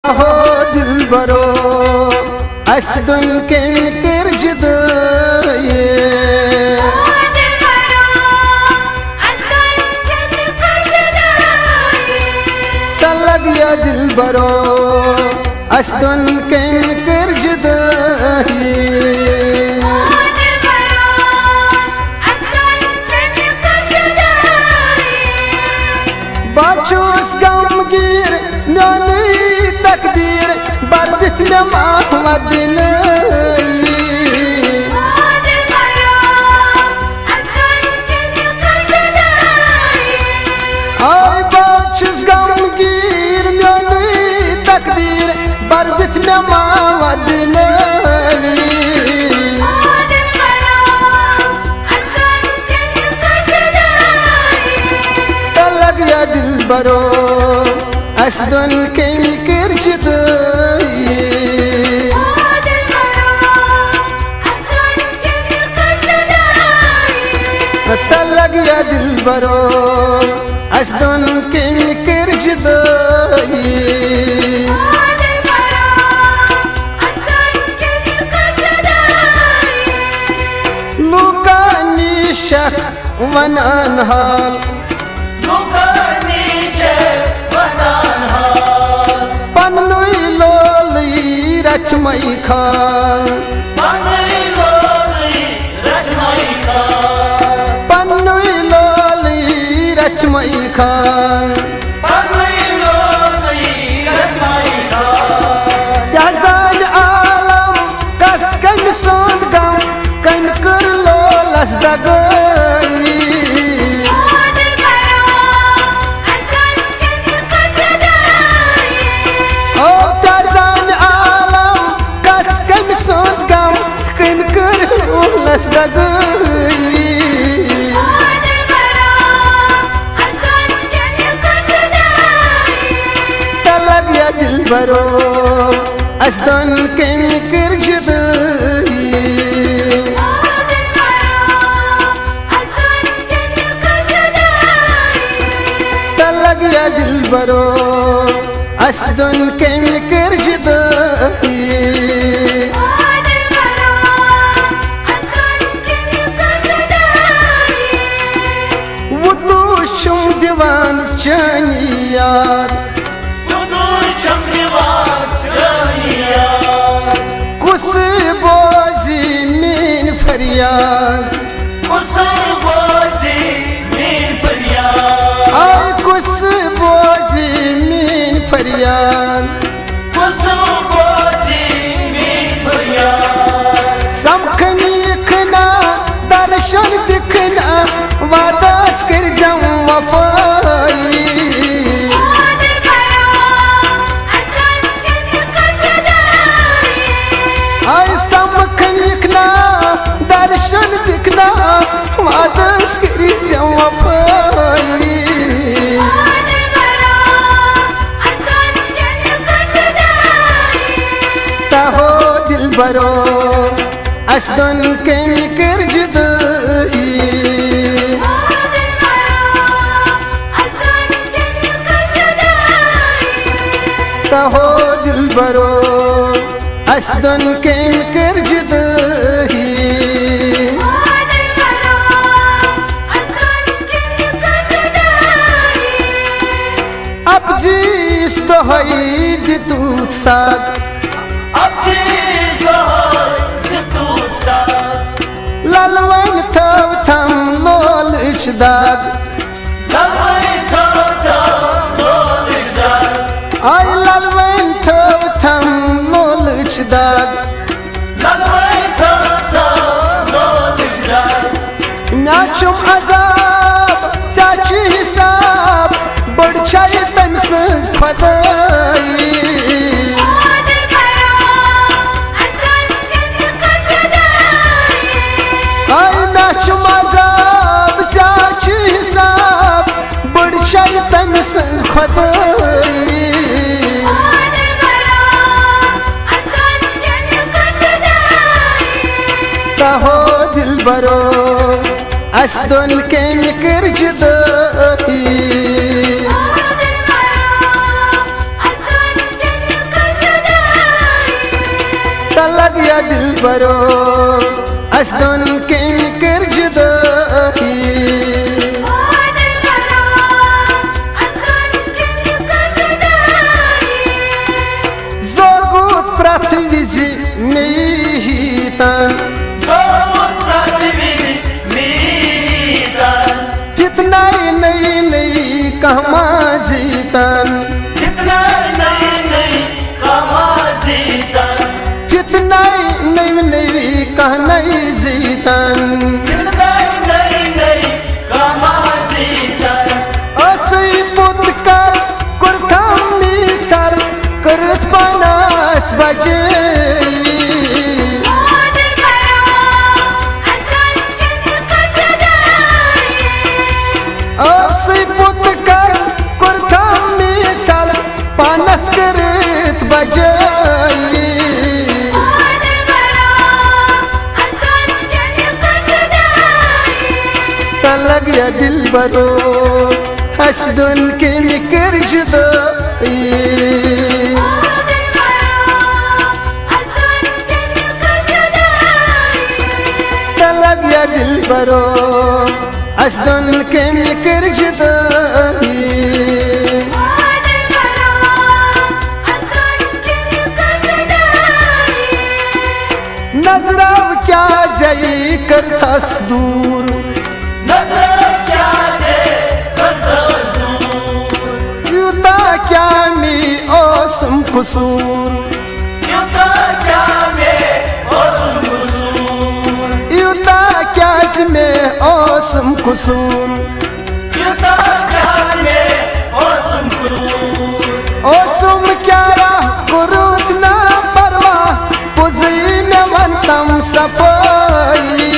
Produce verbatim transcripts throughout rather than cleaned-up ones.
ہو دلبرو، اسہِ دۄن کٔمۍ کٔر جدٲیی؟ تلگ یا دلبرو، اسہِ دۄن کٔمۍ کٔر جدٲیی؟ بہٕ چھُس غمگیٖر، میونُے تقدیٖر، بر دِتھ مےٚ ما ودنٲیی۔ آے بہٕ چھُس غمگیٖر، میونُے تقدیٖر، بر دِتھ مےٚ ما ودنٲوی۔ تلگ یا دلبرو، اسہِ دۄن کٔمۍ کٔر جدٲیی؟ تلگ یا دلبرو، اسہِ دۄن کٔمۍ کٔر جدٲیی؟ لوٗکن نِش چھکھ ونان حال، لوٗکن نِش چھکھ ونان حال۔ پننُے لولٕے رچھمَے خال، پننُے لولٕے رچھمَے خال۔ پننُے لولٕے رچھمَے خال۔ پننُے لولٕے رچھمَے خال۔ کیٛاہ زانہِ عالم، کس کٔمۍ سُنٛد غم، کٔمۍ کٔر لولس دگٲیی؟ او کیٛاہ زانہِ عالم، کس کٔمۍ سُنٛد غم، کٔمۍ کٔر لولس دگٲیی؟ تلگ یا دلبرو، اسہِ دۄن کٔمۍ کٔر جدٲیی؟ تلگ یا دلبرو، اسہِ دۄن کٔمۍ کٔر جدٲیی؟ وُتُش چھُم دِوان چٲنی یاد، وُتُش چھُم دِوان چٲنی یاد۔ کُس بوزِ میٲنۍ فریاد؟ کُس بوزِ میٲنۍ فریاد؟ آے کُس بوزِ میٲنۍ فریاد؟ کُس بوزِ میٲنۍ فریاد؟ سمکھنہٕ یِکھ نا، درشن دِکھ نا، وعدس کٔرزٮ۪م وفٲیی۔ آے سمکھنہٕ یِکھ نا، درشن دِکھ نا، وعدس کٔرزٮ۪م وفٲیی۔ تہو دلبرو، اسہِ دۄن کٔمۍ کٔر جدٲیی؟ تہو دلبرو، اسہِ دۄن کٔمۍ کٔر جدٲیی؟ اپزِس دۄہے دِتُتھ سگ، اپزِس دۄہے دِتُتھ سگ۔ للوَن تھٲو تھم لولٕچ دگ، للوَن تھٲو تھم لولٕچ دگ۔ آے للوَن تھٲو تھم لولٕچ دگ۔ للوَن تھٲو تھم لولٕچ دگ۔ مےٚ چھُم عذاب، ژےٚ چھُے حساب، بٔڑ چھےٚ تٔمۍ سٕنٛز خۄدٲیی۔ آے مےٚ چھُم عذاب، ژےٚ چھُے حساب، بٔڑ چھےٚ تٔمۍ سٕنٛز خۄدٲیی۔ تہو دلبرو، اسہِ دۄن کٔمۍ کٔر جدٲیی؟ تلگ یا دلبرو، اسہِ دۄن کٔمۍ کٔر جدٲیی؟ زوگُت پرٛٮ۪تھ وِزِ مے یی تن۔ فتنہ نئی نئی کانٛہہ ما زیٖتن۔ فتنہ نئی نئی کانٛہہ نئی زیٖتن۔ ٲسٕے پوٚت کر کوٚرتھم میٖژر، کٔرٕتھ پانس بچٲیی۔ ٲسٕے پوٚت کر کوٚرتھم میٖژر، پانس کٔرٕتھ بچٲیی۔ تلگ یا دلبرو، اسہِ دۄن کٔمۍ کٔر جدٲیی؟ تلگ یا دلبرو، اسہِ دۄن کٔمۍ کٔر جدٲیی؟ نظرو کیٛازِ کٔرتھس دوٗر؟ یوٗتاہ کیٛاہ مے اوسُم قصوٗر؟ یوٗتاہ کیٛازِ مے اوسُم قصوٗر؟ اوسُم کیٛاہ راہ کوٚرُتھ نا پرواہ، پوٚزُے مےٚ وَن تم صفٲیی۔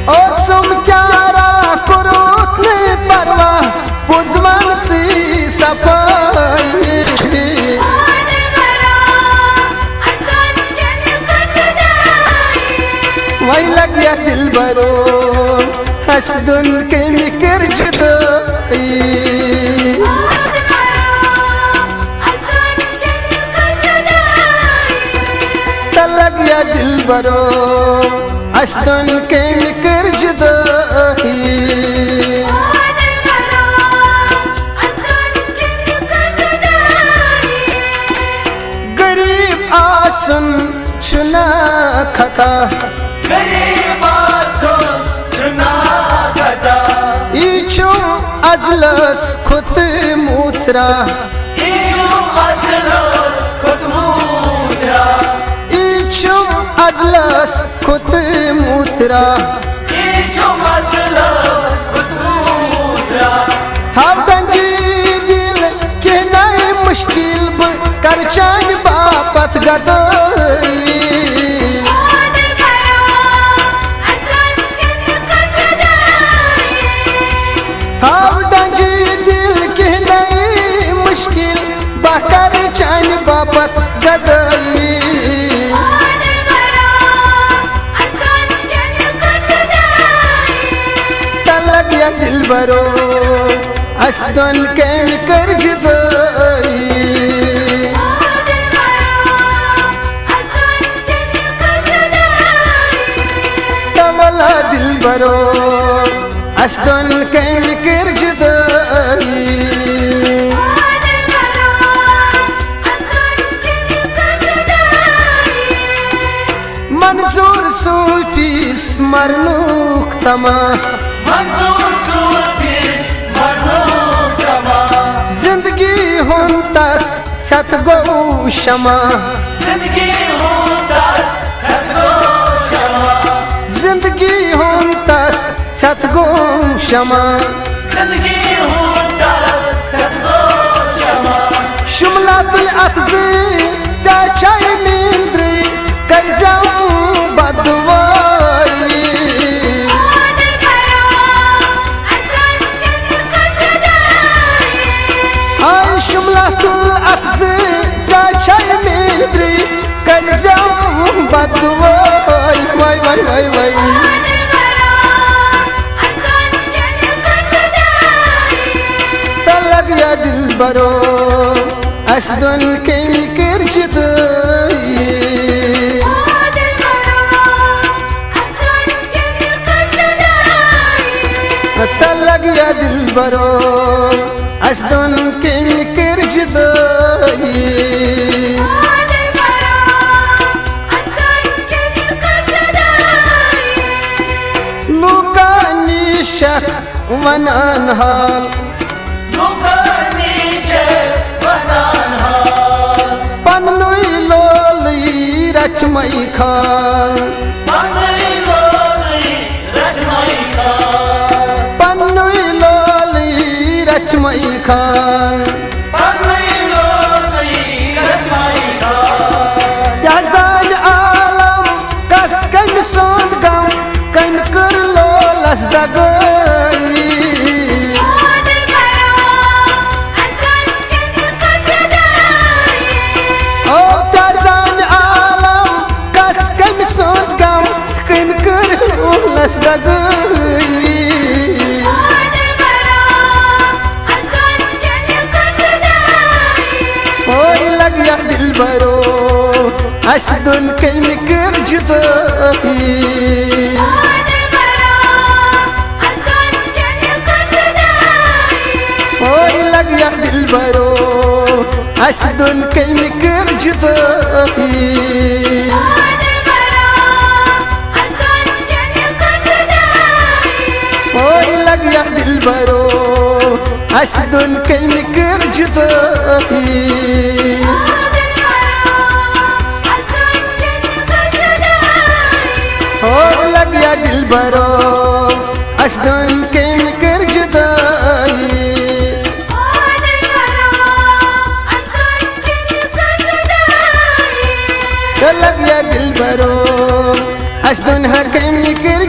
اوسُم کیٛاہ راہ کوٚرُتھ نہٕ پرواہ، پوٚز وَن ژٕے صفٲیی۔ وۄنۍ لگ یا دلبرو، اسہِ دۄن کٔمۍ کٔر جدٲیی؟ تلگ یا دلبرو، اسہِ دۄن کٔمۍ کٔر جدٲیی؟ غریب آسُن چھُنہ خطا۔ یہِ چھُم ازلس کھوٚت موتھرا۔ یہِ چھُم ازلس کھوٚت موتھرا۔ تھاو ڈنجی دل کینٛہہ نَے مُشکِل، بہٕ کَرٕ چانہِ باپتھ گدٲیی۔ تھاو ڈنجی دل کینٛہہ نَے مُشکِل، بہٕ کَرٕ چانہِ باپتھ گدٲیی۔ تلگ یا دلبرو، اسہِ دۄن کٔمۍ کٔر جدٲیی؟ تولا دلبرو، اسہِ دۄن کٔمۍ کٔر جدٲیی؟ منظور صوفیس مرنُک طمع۔ زندگی ہُنٛد تس ژھٮ۪تھ گوٚو شمع۔ زندگی ہُنٛد تس ژھٮ۪تھ گوٚو شمع۔ شملہ تُلۍ اتھ زٕ، ژےٚ چھے میٲنۍ درٕے، کٔرۍ زٮ۪م بددُعٲیی۔ آے شملہ تُل اتھ زٕ، ژےٚ چھے میٲنۍ درٕے، کٔرۍ زٮ۪م بددُعٲیی۔ وے وے وے وے۔ تلہ یا دلبرو، اسہِ دۄن کٔمۍ کٔر جدٲیی؟ تہٕ لگ یا دلبرو، اسہِ دۄن کٔمۍ کٔر جدٲیی؟ لوٗکن نِش چھکھ ونان حال، لوٗکن نِش چھکھ ونان حال۔ پننُے لولٕے رچھمَے خال، پننُے لولٕے رچھمَے خال۔ پننُے لولٕے رچھمَے خال۔ پننُے لولٕے رچھمَے خال۔ کیٛاہ زانہِ عالم کس کٔمۍ سُنٛد غم، کٔمۍ کٔر لولس دگٲیی۔ او کیٛاہ زانہِ عالم کس کٔمۍ سُنٛد غم، کٔمۍ کٔر لولس دگٲیی۔ اوے لگ یا دلبرو، اسہِ دۄن کٔمۍ کٔر جدٲیی۔ اوے لگ یا دلبرو، اسہِ دۄن کٔمۍ کٔر جدٲیی۔ اوے لگ یا دلبرو، اسہِ دۄن کٔمۍ کٔر جدٲیی۔ اوے لگ یا دلبرو، اسہِ دۄن کٔمۍ کٔر جدٲیی۔ تہٕ لگ یا دلبرو، اسہِ دۄن ہا کٔمۍ کٔر